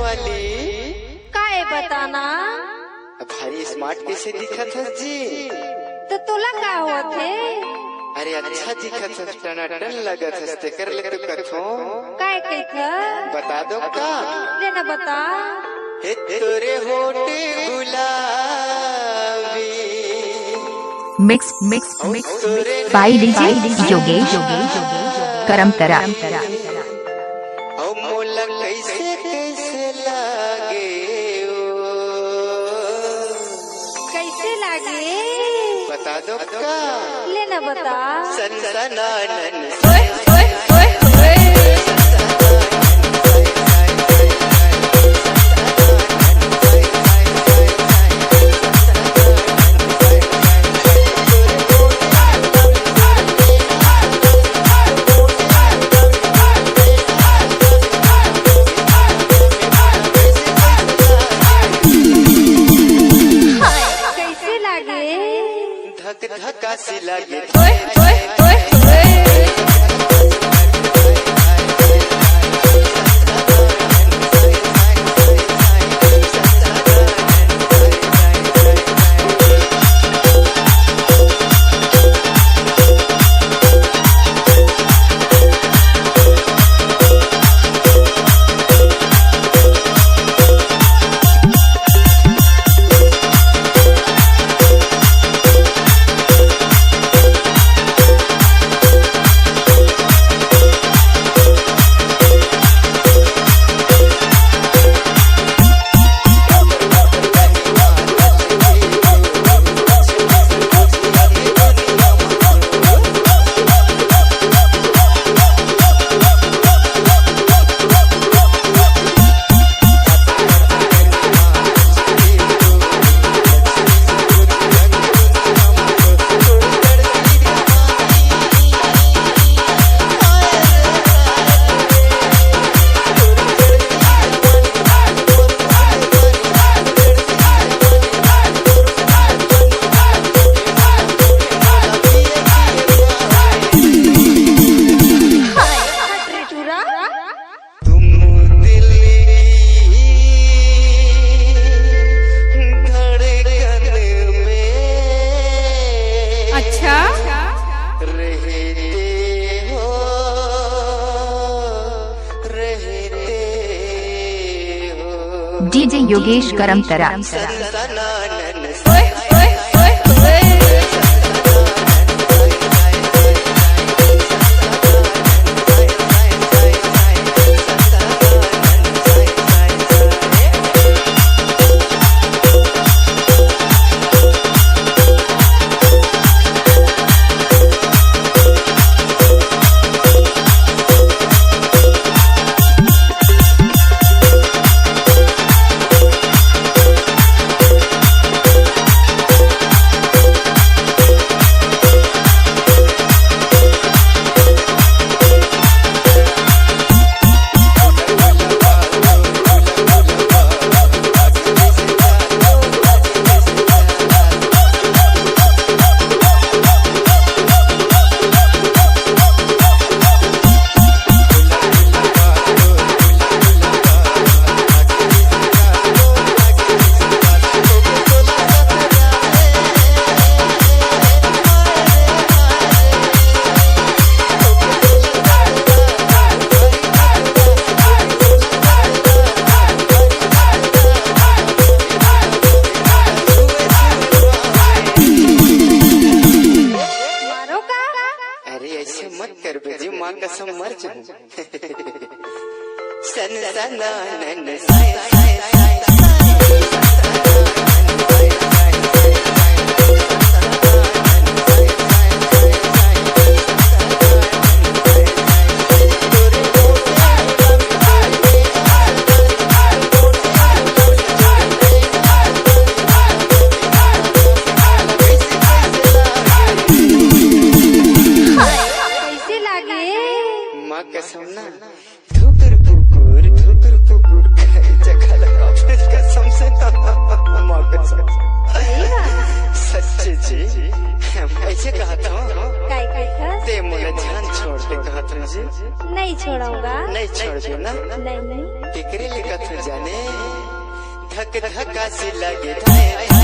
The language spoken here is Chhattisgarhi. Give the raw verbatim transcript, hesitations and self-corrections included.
वाली। काय बताना? भारी smart कइसे दिखत हस जी? त तोला का होत हे? अरे अच्छा दिखत हस, टनाटन लगत हस, तेकर ले तो कथों। काय कहिथस? बता दो का? ले ना बता। हे तोरे होठ गुलाबी। Mix, mix, mix, mix by D J Yogesh Karamtara. अउ मोला कइसे कइसे लागे ओ। कइसे लागे? बता दो का? ले ना बता। सनसनानन। ओए, ओए, ओए, ओए। कइसे लागे? धक धकासी लागे। ओए, ओए, ओए, ओए। तुम दिल की धड़कन में अच्छा। रहते हो, रहते हो। D J Yogesh Karamtara. सनसनानन। ओए, ओए, ओए, ओए। मारो का? अरे ऐसे मत कर बे जी, माँ कसम मर जाऊँ। सनसनानन। कइसे लागे? माँ कसम ना, धुकुर पुकुर, धुकुर पुकुर, जगह लगा कसम से, माँ कसम। सही बात। सच्चे जी। ऐसे कहत हूँ। काय कहत? ते मोला जान छोड़ दे कहत हूँ जी। नहीं छोड़ूंगा। नहीं छोड़ दे ना। नहीं। तेकरे ले कहत हूँ जाने। धक धका से लगे धाए।